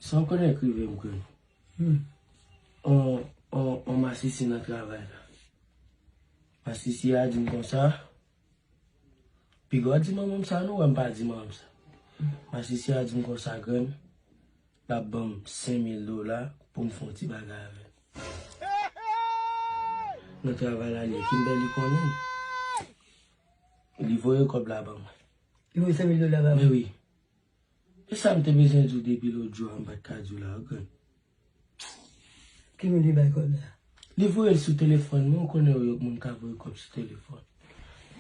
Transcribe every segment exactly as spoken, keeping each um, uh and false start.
Sa w konnen k rive m, Grann? Hmm. On, on, on masisi nan travay la. Masisi a di m konsa, piga w di manman m sa, non, wè m pa di manman m sa. Masisi a di m konsa, Grann, l ap ban m senk mil dola pou m fè yon ti bagay avè l. Nan travay la, li, Kimberly konnen. Li voye kòb la ban mwen. Li voye senk mil dola ba mwen. Men wi. E sa m te bezwen di w depi lòt jou a, m pa t ka di w la, Grann. Ki moun li bay kòb la? Li voye l sou telefòn mwen, ou konnen yo moun ka voye kòb sou telefòn.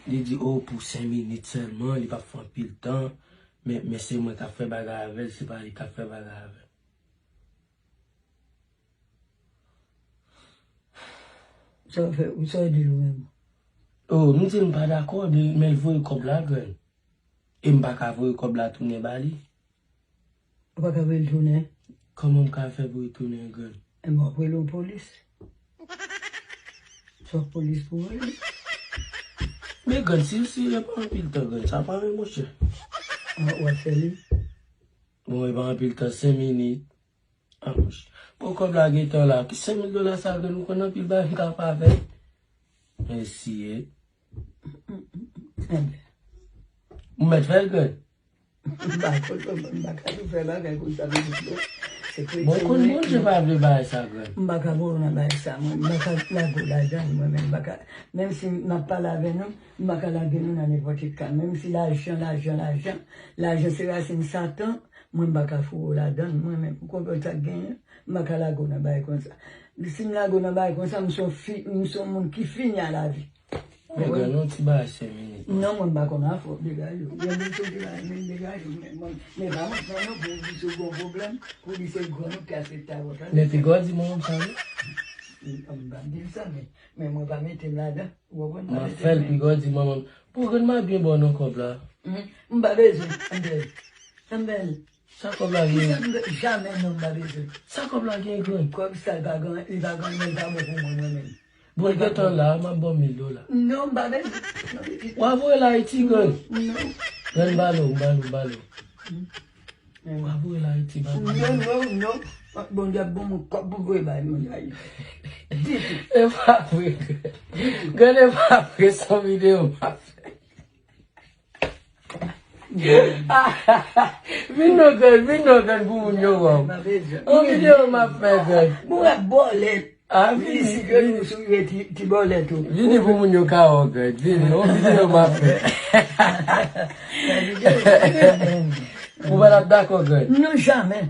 Li di, o, pou senk minit sèlman, li p ap fè anpil tan, men, men se mwen k ap fè bagay avè l, se pa li k ap fè bagay avè l. Sa w fè, sa w di l ou menm? O, m di l m pa dakò, men, men l voye kòb la, Grann. E m pa ka voye kòb la tounen ba li. Ou pa ka voye l tounen? Kòman m ka fè voye tounen, Grann? Enben, w ap rele yon polis. Sa w ap polis pou rele? Men, Grann, si, si, e pa anpil tan, Grann, sa pa ren, monchè. An, w ap fè li? Bon, e pa anpil tan, senk minit. Ah, monchè. Bon, kòb la gentan la. Ki senk mil dola sa, Grann, ou konn anpil bagay m ka fè avè l? Mesye. Enben. Ou mèt fè l, Grann? M pa konn, m pa ka tou fè bagay konsa, mesye. Se kretyen. Bon, konn Bondye pa vle bagay sa, Grann. M pa ka voye w nan bagay sa, mwen. M pa ka lage w ladan l, mwen menm. M pa ka, menm si m ap pale avè nou, m pa ka lage nou nan nenpòt ka. Menm si lajan, lajan, lajan, lajan se rasin Satan, mwen m pa ka foure w ladan l, mwen menm. Ou konprann sa k genyen? M pa ka lage w nan bagay konsa. Si m lage w nan bagay konsa, m se yon fi, m se yon moun ki fini a lavi. Men Grann, yon ti bagay senk minit. Non, mwen m pa konn afè w, degaje w. Gen moun sou ki la, men degaje w, men mwen, men pa wont non, non, pou w di si w gen yon pwoblèm, pou w di se grann ou ki aksepte avè w, tande? Men piga w di manman m sa, wi. M, m pa di l sa, men, men mwen pa mete m ladan. Ou konprann? M ap fè l, piga w di manman m. Pou Grann, m ap byen ba w nan kòb la. Hmm, m pa bezwen, Ambèl. Ambèl. Sa kòb la gen? Kisa m be-, jamè non, m pa bezwen. Sa kòb la gen, Grann? Kòb sa, li pa gen, li pa gen, men li pa bon pou mwen, mwen menm. Bon, li gentan la, m ap ba w mil dola. Non, m pa bezwen. Non, pitit. W a voye l Ayiti, Grann. Non, non. Grann, m ba l ou, m ba l ou, m ba l ou. Hmm. W a voye l Ayiti, ba l ou. Non, non, non. Bondye ap ban mwen kòb pou voye bay moun Ayiti. Ditou. E pa vre, Grann. Ditou. Grann, e pa vre, se yon videyo m ap fè. Vin non, Grann, vin non, Grann, pou moun yo wè w. Yon videyo m ap fè, Grann. Moun ap bòlèt. A, vini, vini. Ti, ti bòlèt ou. Vini pou moun yo ka wè w, Grann. Vini, yon videyo m ap fè. Ou pa t ap dakò, Grann? Non, jamè.